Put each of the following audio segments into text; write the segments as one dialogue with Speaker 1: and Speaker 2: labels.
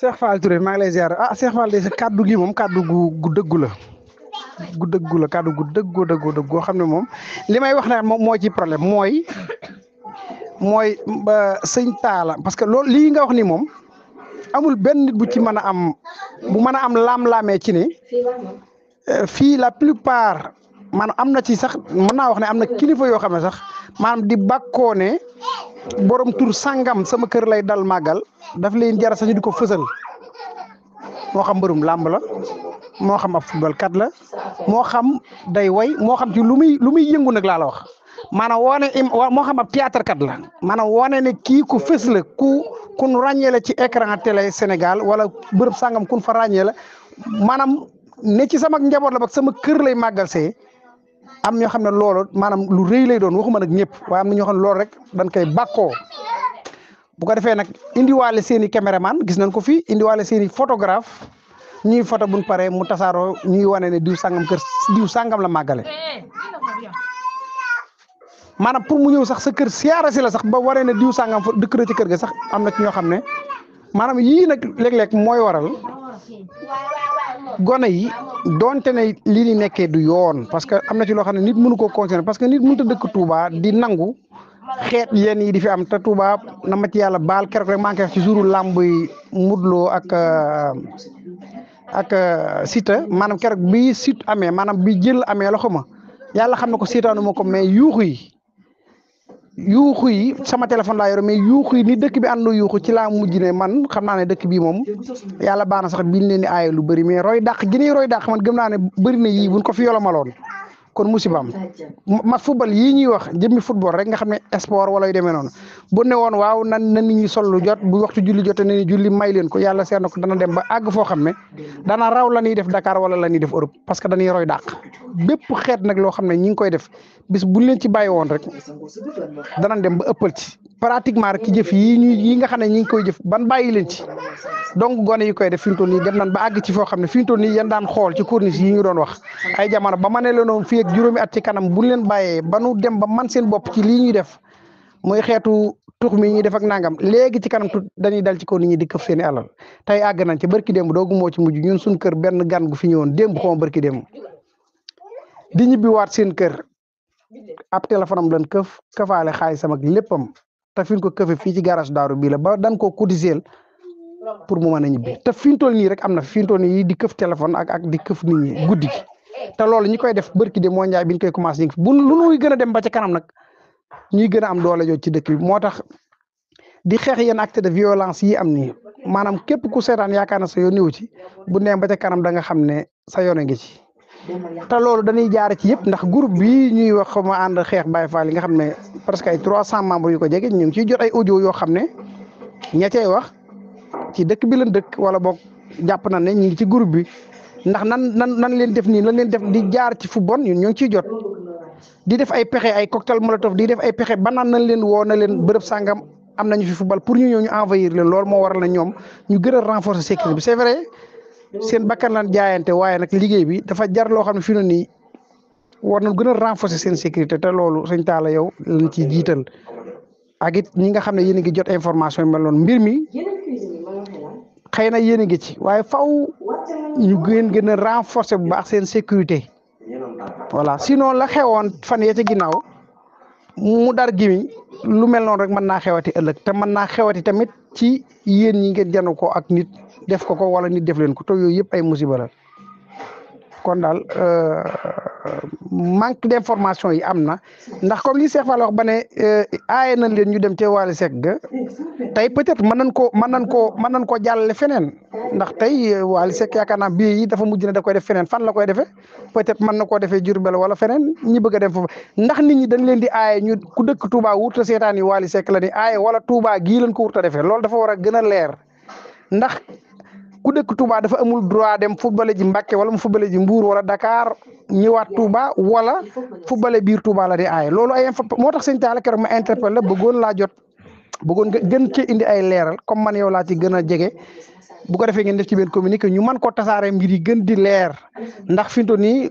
Speaker 1: Cheikh Fall Touré maa ngi lay ziar Cheikh Fall de sa kaddu gi moom kaddu gu dëggu la gu dëggu la kaddu gu dëggu goo xam ne moom li may wax ne moom moo ci problème mooy sëñ Talla parce que loolu lii nga wax ni moom amul benn nit bu ci mën a am bu mën a am laam-laamee ci ne fii la plupart maanaam am na ci sax mën naa wax ne am na kilifa yoo xam ne sax maanaam di bàkkoo ne borom tur sangam sama kër lay dal màggal daf leen jar sax ñu di ko fësal moo xam mbërum làmb la moo xam ab football kat la moo xam day way moo xam ci lu muy yëngu nag laa la wax maanaam wane moo xam ab théâtre kat la maanaam wane ne kii ku fës la kun ràññee la ci écran télé Sénégal wala bërëb sangam kun fa ràññee la maanaam ne ci sama njaboot la ba sama kër lay màggal see am ñoo xam ne loolu maanaam lu rëy lay doon waxuma nag ñëpp waaye am na ñoo xam ne loolu rek dañ koy bàkkoo bu ko defee nag indiwaale seen i caméraman gis nañ ko fi indiwaale seen i photographe ñuy photo buñ paree mu tasaaroo ñuy wane ne diw sangam kër diw sangam la màggale maanaam pour mu ñëw sax sa kër siyaara si la sax ba waree ne diw sangam fa dëkk na ci kër ga sax am na ci ñoo xam ne maanaam yii nag léeg-léeg mooy waral gone yi donte ne lii ni nekkee du yoon parce que am na ci loo xam ne nit mënu koo concerné parce que nit mënut a dëkk Touba di nangu xeet yenn yi di fi am te Touba na ma ci yàlla baal keroog rek maa ngi koy wax ci jouru làmb yi Modou Lo ak Siteu maanaam keroog bi Siteu amee maanaam bi jël amee la xuma yàlla xam na ko seetaanu ma ko mais yuuxu yi sama téléphone laa yore mais yuuxu yi ni dëkk bi àndoo yuuxu ci laa mujj ne man xam naa ne dëkk bii moom yàlla baax na sax biñ leen di aaye lu bëri mais roy dàq gi nii roy dàq man gëm naa ne bëri na yii buñ ko fi yolomaloon kon musibaam ma football yii ñuy wax jëmmi football rek nga xam ne sport wala yu demee noonu bu ne woon waaw na nit ñi sol lu jot bu waxtu julli jotee ne julli may leen ko yàlla seet na ko dana dem ba àgg foo xam ne dana raw la ñuy def Dakar wala la ñuy def Europe parce que dañuy roy dàq bépp xeet nag loo xam ne ñi ngi koy def bis buñ leen ci bàyyi woon rek danañ dem ba ëppal ci pratiquement rek ci jëf yi nga xam ne ñi ngi koy jëf ban bàyyi leen ci donc gone yi koy def fi mu toll nii dem nañ ba àgg ci foo xam ne fi mu toll nii yan daan xool ci corniche yi ñu doon wax ay jamono ba ma ne la noonu fii ak juróomi at ci kanam buñ leen bàyyee ba nu dem ba man seen bopp ci lii ñuy def muy xeetu tux mi ñuy def ak nangam léegi ci kanam dañuy dal ci kaw nit ñi di këf seen i alal tey àgg nañ ci barki démb doogu moo ci mujj ñun suñ kër benn gan gu fi ñëwoon démb xaw ma barki démb di ñibbi waat seen kër ab téléphone am lan këfaale xaalisam ak léppam te fi ñu ko këfe fii ci garage daaru bii la ba dan koo cotiser pour mu mën a ñibbi te fi ñu toll nii rek am na fi ñu toll nii di këf téléphone ak di këf nit ñi guddi gi te loolu ñi koy def barki de moo njaay bi ñu koy commencé ñu bu lu nuy gën a dem ba ca kanam nag ñuy gën a am doole jooju ci dëkk bi moo tax di xeex yenn acte de violence yi am nii maanaam képp ku seetaan yaakaar na sa yoon ñëw ci bu neem ba ca kanam da nga xam ne sa yoon a ngi ci te loolu dañuy jaare ci yëpp ndax groupe bi ñuy wax ma ànd xeex Baye Fall yi nga xam ne presque ay 300 membres yu ko jege ñu ngi ciy jot ay audio yoo xam ne ña cay wax ci dëkk bi lañ dëkk wala boog jàpp na ne ñu ngi ci groupe bi ndax nan leen def nii nan leen def di jaar ci fu bon ñun ñoo ngi ciy jot di def ay pexe ay cocktail molotov di def ay pexe ba naan nañ leen woo na leen bërëb sàngam am nañu fi football pour ñu ñëw ñu envahir leen loolu moo waral na ñoom ñu gën a renforcer sécurité bi c'est vrai seen bakkan lan jaayante waaye nag liggéey bi dafa jar loo xam ne fi mu ne nii war nañ gën a renforcer seen sécurité te loolu sëñ Talla yow lañ ciy jiital ak it ñi nga xam ne yéen a ngi jot information yi mel noonu mbir mi xëy na yéen a ngi ci waaye faw ñu gën a renforcer bu baax seen sécurité voilà sinon la xewoon fan yee ca ginnaaw mu dar gimiñ lu mel noonu rek mën naa xewati ëllëg te mën naa xewati tamit ci yéen ñi ngeen janu ko ak nit def ko wala nit def leen ko te yooyu yëpp ay musiba la kon daal manque d'information yi am na ndax comme li Cheikh Fall wax ba ne aaye nañ leen ñu dem ca Wally Seck ga tey peut-être mën nañ koo jàllale feneen ndax tey Wally Seck yaakaar naa bii yi dafa mujj ne da koy def feneen fan la koy defee peut-être mën na koo defee Diourbel wala feneen ñi bëgg a dem foofu ndax nit ñi dañ leen di aaye ñu ku dëkk Touba wurta seetaan yi Wally Seck la ni aaye wala Touba gii lañ ko wurta defee loolu dafa war a gën a leer ndax ku dëkk Touba dafa amul droit dem football ji Mbacké wala mu football ji Mbour wala Dakar ñëwaat Touba wala football biir Touba la di aaye loolu ay info moo tax sëñ Talla keroog ma interpellé la bëggoon laa jot bëggoon nga gën cee indi ay leeral comme man yow laa ci gën a jege bu ko defee ngeen def ci benn communiqué ñu mën koo tasaare mbir yi gën di leer ndax fi mu toll nii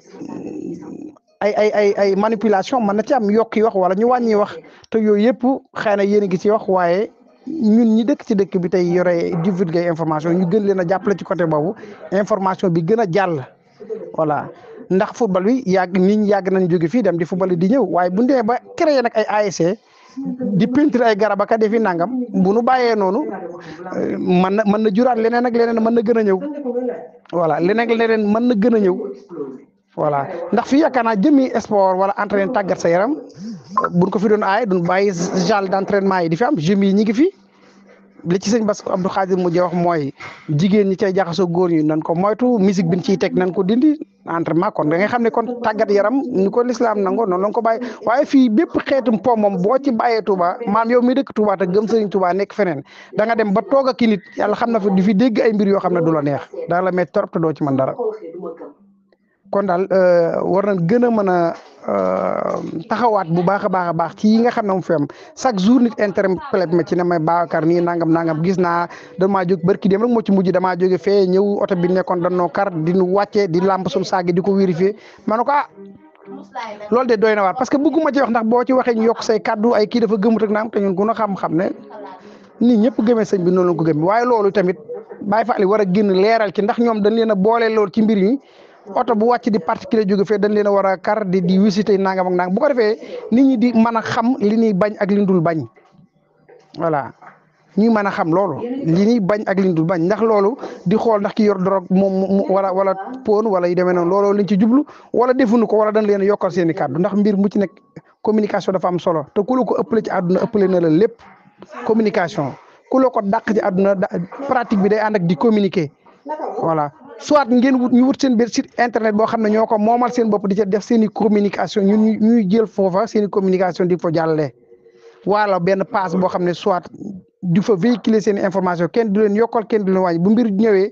Speaker 1: ay manipulation mën na ci am yokki wax wala ñu wàññi wax te yooyu yëpp xëy na yéen a ngi ci wax waaye ñun ñi dëkk ci dëkk bi tey yore divulguer information ñu gën leen a jàppale ci côté boobu information bi gën a jàll voilà ndax football bi yàgg nit ñi yàgg nañ jóge fii dem di football di ñëw waaye bu ñu demee ba créé nag ay ASC di peinture ay garab ak defi nangam bu nu bàyyee noonu mën na juraat leneen ak leneen mën na gën a ñëw voilà leneen ak leneen mën na gën a ñëw voilà ndax fii yaakaar naa jëmi sport wala entraînement tàggat sa yaram buñ ko fi doon aaye duñ bàyyi genre d'entraînement yi di fi am jeunes yi ñi ngi fi li ci sëñ Bass Abdou Khadir mujjee wax mooy jigéen ñi cay jaxasoo góor ñi nan ko moytu musique bi ñu ciy teg nan ko dindi entraînement kon da ngay xam ne kon tàggat yaram ni ko lislaam nangoo noonu la nga ko bàyyi waaye fii bépp xeetum po moom boo ci bàyyee Touba maam yow mi dëkk Touba te gëm sëriñ Touba nekk feneen da nga dem ba toog ak nit yàlla xam na fa di fi dégg ay mbir yoo xam ne du la neex da la met trop te doo ci mën dara kon daal war nañ gën a mën a taxawaat bu baax a baax ci yi nga xam ne mu fi am chaque jour nit interpellé ma ci ne may Babacar nii nangam gis naa damaa jóg barki dem rek moo ci mujj damaa jóge fee ñëw oto bi nekkoon danoo kar di nu wàccee di lamp suñu saag di ko vérifier ma ne ko loolu de doy na waar parce que bëgguma ci wax ndax boo ci waxee ñu yokk say kaddu ay kii dafa gëmut ak naam te ñun ku na xam-xam ne nit ñëpp gëmee sëñ bi noonu la ko gëm waaye loolu tamit Baye Fall war a génn leeral ci ndax ñoom dañ leen a boole lool ci mbir mi oto bu wàcc di particulier jóge fee dañ leen a war a kar di visiter nangam ak nangam bu ko defee nit ñi di mën a xam li ñuy bañ ak li ñu dul bañ voilà ñuy mën a xam loolu li ñuy bañ ak li ñu dul bañ ndax loolu di xool ndax ki yor drogue moom wala pon wala yu demee noonu looloo lañ ci jublu wala defuñu ko wala dañ leen a yokkal seen i kàddu ndax mbir mu ci nekk communication dafa am solo te ku la ko ëppale ci àdduna ëppale na la lépp communication ku la ko dàq ci àdduna pratique bi day ànd ak di communiquer voilà. soit ngeen ñu wut seen biir site internet boo xam ne ñoo ko moomal seen bopp di ca def seen i communication ñun ñuy jël foofa seen i communication di fa jàllale wala benn page boo xam ne soit di fa véhiculer seen information kenn du leen yokkal kenn du leen wàññi bu mbir ñëwee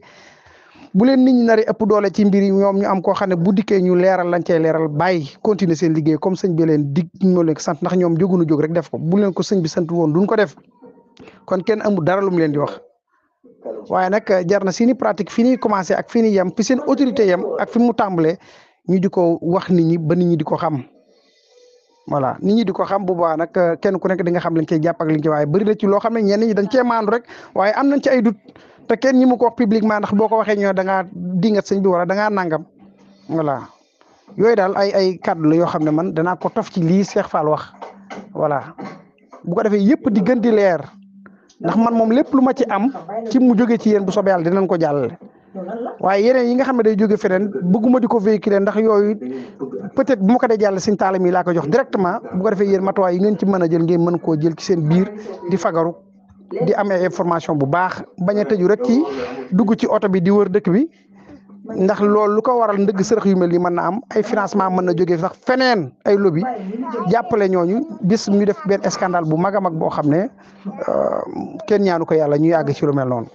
Speaker 1: bu leen nit ñi nar a ëpp doole ci mbir yi ñoom ñu am koo xam ne bu dikkee ñu leeral lañ cay leeral bàyyi continuer seen liggéey comme sëñ bi leen dig moo leen sant ndax ñoom jógunu jóg rek def ko bu leen ko sëñ bi sant woon duñ ko def kon kenn amul dara lu mu leen di wax. waaye nag jar na seeni pratique fi ñuy commencé ak fi ñuy yem fi seen autorité yem ak fi mu tàmbalee ñu di ko wax nit ñi ba nit ñi di ko xam voilà nit ñi di ko xam bu baax nag kenn ku nekk di nga xam lañ cey jàpp ak liñ ci waaye bëri na ci loo xam ne ñenn ñi dañ cee maandu rek waaye am nañ ci ay dut te kenn ñi mu ko wax publiquement ndax boo ko waxee ñoo da ngaa dingat sëñ bi wala da ngaa nangam voilà yooyu daal ay kàddu la yoo xam ne man danaa ko tof ci lii Cheikh Fall wax voilà bu ko defee yëpp di gën di leer. ndax man moom lépp lu ma ci am ci mu jóge ci yéen bu soobee yàlla dinañ ko jàllale waaye yeneen yi nga xam ne day jóge feneen bëgguma di ko véhiculer ndax yooyu peut-être bu ma ko dee jàll Sëñ Talla mi laa ko jox directement bu ko defee yéen matuwaay yi ngeen ci mën a jël ngeen mën koo jël ci seen biir di fagaru di amee information bu baax bañ a tëju rek ci dugg ci oto bi di wër dëkk bi ndax loolu lu ko waral ndëgg sërëx yu mel ni mën na am ay financement mën na jógee sax feneen ay lobby jàppale ñooñu bis ñu def benn scandale bu mag a mag boo xam ne kenn ñaanu ko yàlla ñu yàgg ci lu mel noonu.